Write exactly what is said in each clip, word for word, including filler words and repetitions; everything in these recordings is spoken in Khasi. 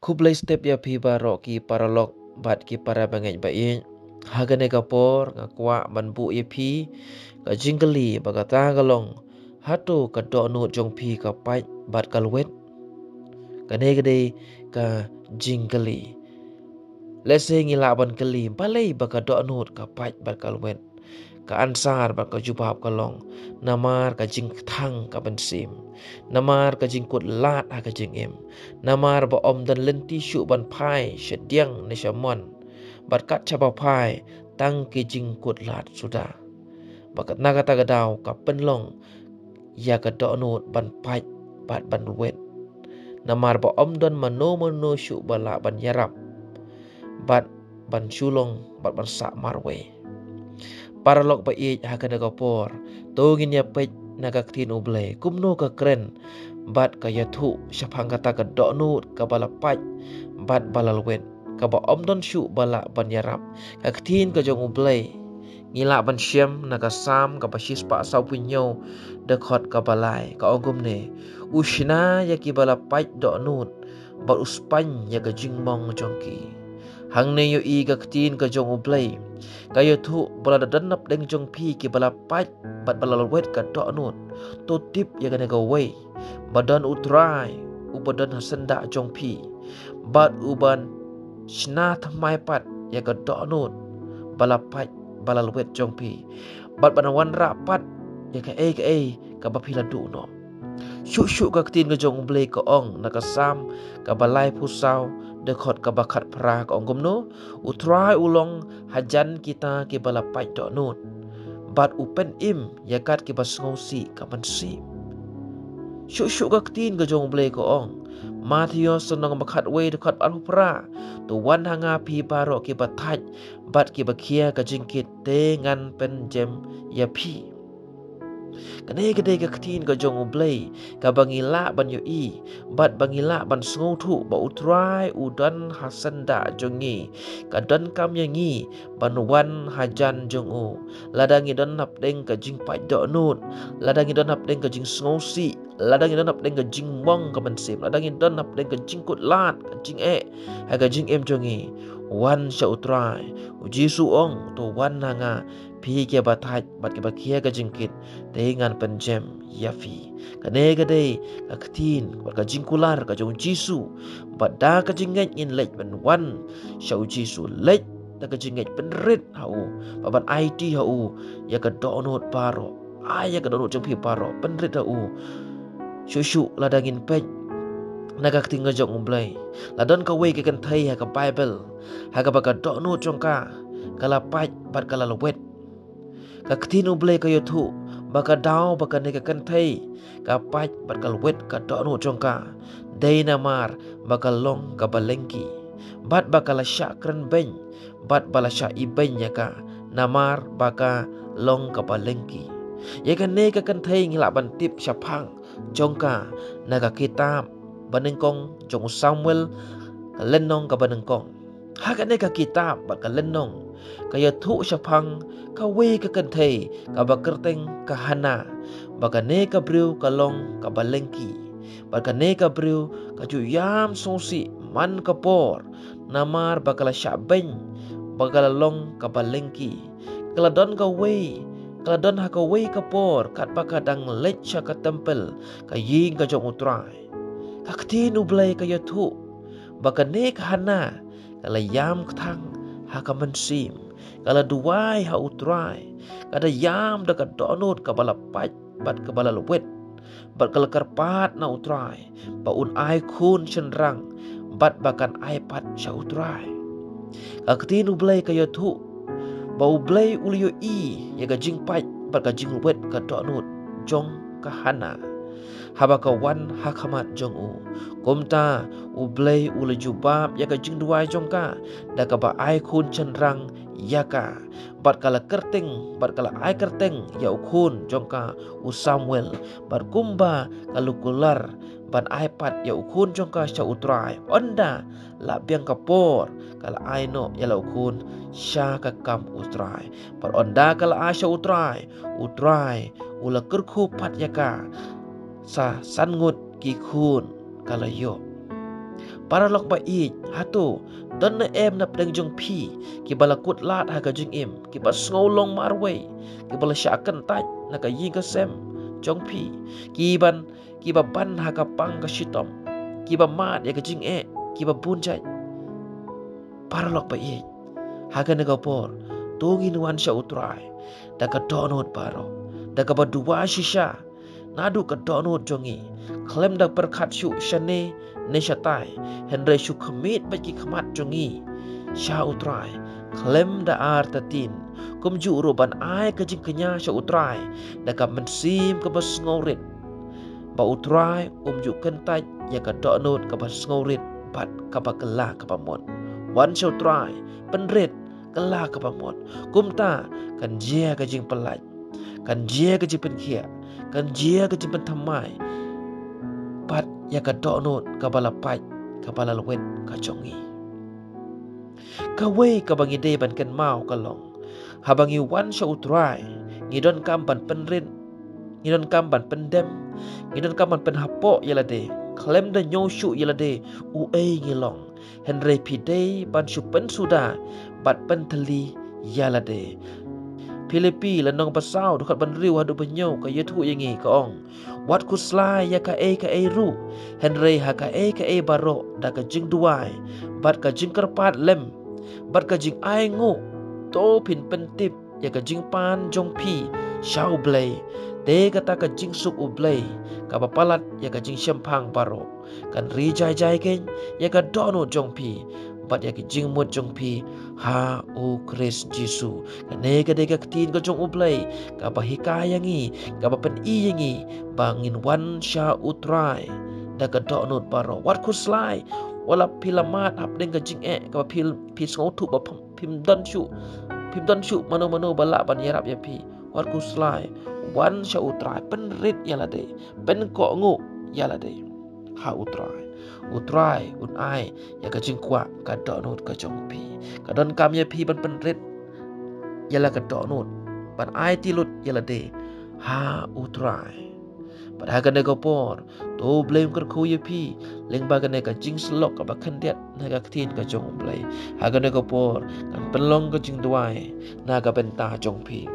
Khublei step ïa phi baroh ki paralok bad ki para bangeit ba ïeit. Ha kane ka por nga kwah ban buh ïa phi ka jingkylli ba kata ka long, hato ka dohnud jong phi ka pait bad ka lwet? Kane ka dei ka jingkylli. Lehse ngi lah ban kylli, balei ba ka dohnud ka pait bad ka lwet? Ka answer bad ka jubab ka long, namar ka jingkthang ka mynsiem, namar ka jingkut lad ha ka jingim, namar ba ym don lynti shuh ban phai shadiang ne shamon, bad kat shaba phai tang ki jingkut lad suda. Bad na kata ka daw ka pynlong ïa ka dohnud ban pait bad ban lwet, namar ba ym don mano mano shuh ba lah ban ïarap bad ban shu long bad ban sah marwei. Paralok ba ïeit, ha kane ka por to ngin ïa peit na ka ktien U Blei kumno ka kren bad ka ïathuh shaphang kata ka dohnud kaba la pait bad ba la lwet, kaba ym don shuh ba lah ban ïarap. Ka ktien ka jong U Blei ngi lah ban shem na ka Salm kaba shispah sawphew hynñiew, dkhot kaba lai, ka ong kumne: U shna ïa kiba la pait dohnud bad u spaiñ ïa ka jingmong jong ki. Hangne ïohi ka ktien ka jong U Blei ka ïathuh ba lada don napdeng jong phi kiba la pait bad ba la lwet ka dohnud, to tip ïa kane kawei, ba don U Trai uba don ha syndah jong phi, bad uban shna thymmai pat ïa ka dohnud ba la pait ba la lwet jong phi, bad ban wanrah pat ïa kaei kaei kaba phi la duh noh. Shuh shuh ka ktien ka jong U Blei ka ong na ka Salm kaba laiphew saw, dkhot kaba khatphra, ka ong kumno: U Trai u long hajan kita kiba la pait dohnud, bad u pynim ïa kat kiba sngewsih ka mynsiem. Shuh shuh ka ktien ka jong U Blei ka ong, Mathaios lynnong ba khatwei, dkhot arphew phra: To wan ha nga phi baroh kiba thait bad kiba khia ka jingkit, te ngan pynjem ïa phi. Kane ka dei ka ktien ka jong U Blei kaba ngi lah ban ïohi bad ba ngi lah ban sngewthuh ba U Trai u don ha syndah jong ngi. Ka donkam ïa ngi ban wan hajan jong u. Lada ngi don napdeng ka jingpait dohnud, lada ngi don napdeng ka jingsngewsih, lada ngi don napdeng ka jingmong ka mynsiem, lada ngi don napdeng ka jingkut lad, ka jingeh ha ka jingim jong ngi, wan sha U Trai. U Jisu ong, to wan ha nga phi kiba thait bad kiba khia ka jingkit, te ngan pynjem ïa phi. Kane ka dei ka ktien bad ka jingkular ka jong U Jisu. Bad da ka jingngeit ngin leit ban wan sha U Jisu, leit da ka jingngeit, pynrit ha u, bad ban aiti ha u ïa ka dohnud baroh. Ai ïa ka dohnud jong phi baroh, pynrit ha u. Shuh shuh lada ngin peit na ka ktien ka jong U Blei, la don kawei ka kynthei ha ka Baibl ha kaba ka dohnud jong ka ka la pait bad ka la lwet. Ka ktien U Blei ka ïathuh ba ka daw ba kane ka kynthei ka pait bad ka lwet ka dohnud jong ka, dei namar ba ka long kaba lyngkhi, bad ba ka la shah kren beiñ, bad ba la shah ibeiñ ïa ka, namar ba ka long kaba lyngkhi. Ïa kane ka kynthei ngi lah ban tip shaphang jong ka na ka kitab Banyngkong jong u Samuel, ka lynnong kaba nyngkong. Ha kane ka kitab bad ka lynnong ka ïathuh shaphang kawei ka kynthei kaba kyrteng ka Hana, ba kane ka briew ka long kaba lyngkhi, bad kane ka briew ka ju ïam sngewsih man ka por, namar ba ka la shah beiñ ba ka la long kaba lyngkhi. Ka la don kawei, ka la don ha kawei ka por katba ka dang leit sha ka templ, ka ïing ka jong U Trai. Ka ktien U Blei ka ïathuh ba kane ka Hana ka la ïam kthang ha ka mynsiem, ka la duwai ha U Trai, ka da ïam da ka dohnud kaba la pait bad kaba la lwet, bad ka la kyrpad na U Trai ba un ai khun shynrang, bad ba kan ai pat sha U Trai. Ka ktien U Blei ka ïathuh ba U Blei u la ïohi ïa ka jingpait bad ka jinglwet ka dohnud jong ka Hana haba ka wan ha khmat jong u. Kumta U Blei u la jubab ïa ka jingduwai jong ka da kaba ai khun shynrang ïa ka, bad ka la kyrteng, bad ka la ai kyrteng ïa u khun jong ka u Samuel. Bad kumba ka la kular ban ai pat ïa u khun jong ka sha U Trai, ynda la biang ka por ka la ai noh ïa la u khun sha ka kam U Trai. Bad ynda ka la ai sha U Trai, U Trai u la kyrkhu pat ïa ka, sa san ngut ki khun ka la ïoh. Paralok ba ïeit, hato don ne em na pdeng jong phi kiba la kut lad ha ka jingim, kiba sngew long marwei, kiba la shah kyntait na ka ïing ka sem jong phi, kiban kiba ban ha ka pang ka shitom, kiba mad ïa ka jingeh, kiba bun jait? Paralok ba ïeit, ha kane ka por to ngin wan sha U Trai da ka dohnud baroh, da kaba duwai shisha naduh ka dohnud jong ngi, khlem da pyrkhat shuh shane ne shatai, hynrei shu khmih beit ki khmat jong ngi sha U Trai khlem da artatien, kumjuh ruh ban ai ka jingkñia sha U Trai da ka mynsiem kaba sngewrit, ba U Trai um ju kyntait ïa ka dohnud kaba sngewrit bad kaba kylla kaba mut. Wan sha U Trai, pynrit, kylla kaba mut. Kumta kan jia ka jingpyllait, kan jia ka jingpynkhiah, kan jia ka jingpynthymmai bad ïa ka dohnud kaba la pait, kaba la lwit ka jong ngi. Kawei kaba ngi dei ban kynmaw ka long, haba ngi wan sha U Trai, ngi donkam ban pynrit, ngi donkam ban pyndem, ngi donkam ban pynhapoh ïa lade, khlem da ñiew shuh ïa lade uei ngi long. Hynrei phi dei ban shu pynsuda bad pynthylli ïa lade. Philippi lynnong ba saw, dkhot ba hynriew haduh ba hynñiew ka ïathuh ïa ngi, ka ong: Wat khuslai ïa kaei kaei ruh, hynrei ha kaei kaei baroh da ka jingduwai bad ka jingkyrpad lem bad ka jingainguh, to phin pyntip ïa ka jingpan jong phi sha U Blei. Te kata ka jingsuk U Blei, kaba palat ïa ka jingshemphang baroh, kan ri jai jai keiñ ïa ka dohnud jong phi bad ïa ka jingmut jong phi ha U Khrist Jisu. Kane ka dei ka ktien ka jong U Blei kaba hikai ïa ngi, kaba pyni ïa ngi ba ngin wan sha U Trai da ka dohnud baroh. Wat khuslai, wat la phi la mad hapdeng ka jingeh kaba phi, phi sngewthuh ba phim, phim don shuh, phim don shuh mano mano ba lah ban ïarap ïa phi. Wat khuslai, wan sha U Trai, pynrit ïa lade, pynkohnguh ïa lade ha U Trai. U Trai un ai ïa ka jingkwah, ka dohnud ka jong phi. Ka donkam ïa phi ban pynrit ïa la ka dohnud, ban aiti lut ïa lade ha U Trai. Bad ha kane ka por, to U Blei un kyrkhu ïa phi lyngba kane ka jingsyllok kaba khyndiat na ka ktien ka jong U Blei. Ha kane ka por kan pynlong ka jingduwai na ka bynta jong phi.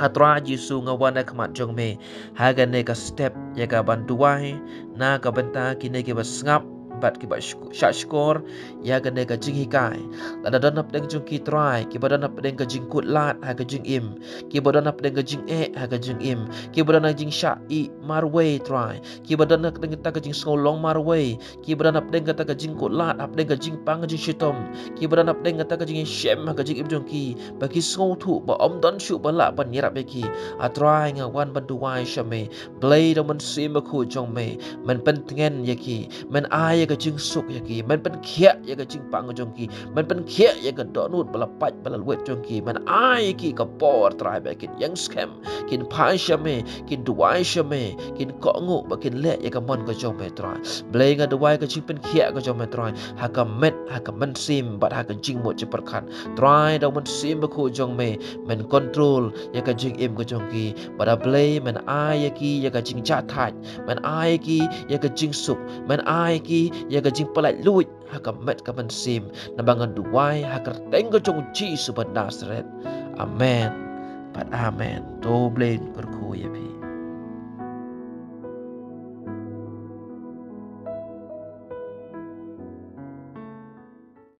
A Trai Jisu, nga wan ha khmat jong me ha kane ka step ïa ka ban duwai na ka bynta kine kiba sngap bad kiba shk-, shah shkor ïa kane ka jinghikai. Lada don hapdeng jong ki, Trai, kiba don hapdeng ka jingkut lad ha ka jingim, kiba don hapdeng ka jingeh ha ka jingim, kiba don ha jingshah ïeh marwei, Trai, kiba don hapdeng kata ka jingsngew long marwei, kiba don hapdeng kata ka jingkut lad, hapdeng ka jingpang ka jingshitom, kiba don hapdeng kata ka jingïashem ha ka jingim jong ki, ba ki sngewthuh ba ym don shuh ba lah ban ïarap ïa ki. A Trai, nga wan ban duwai sha me, Blei da u Mynsiem Bakhuid jong me, men pyntngen ïa ki, men ai ïa ka jingsuk ïa ki, men pynkhiah ïa ka jingpang jong ki, men pynkhiah ïa ka dohnud ba la pait ba la lwet jong ki, men ai ïa ki ka por, Trai, ba kin ïeng skhem, kin phai sha me, kin duwai sha me, kin kohnguh ba kin leh ïa ka mon ka jong me, Trai. Blei, nga duwai ka jingpynkhiah ka jong me, Trai, ha ka met, ha ka mynsiem bad ha ka jingmut jingpyrkhat. Trai, da u Mynsiem Bakhuid jong me, men control ïa ka jingim ka jong ki. Bad A Blei, men ai ïa ki ïa ka jingjahthait, men ai ïa ki ïa ka jingsuk, men ai ïa ki ïa ka jingpyllait luid ha ka met ka mynsiem. Naba ngan duwai ha ka kyrteng ka jong U Jisu ba Nasaret. Amen bad amen. To Blei un kyrkhu ïa phi.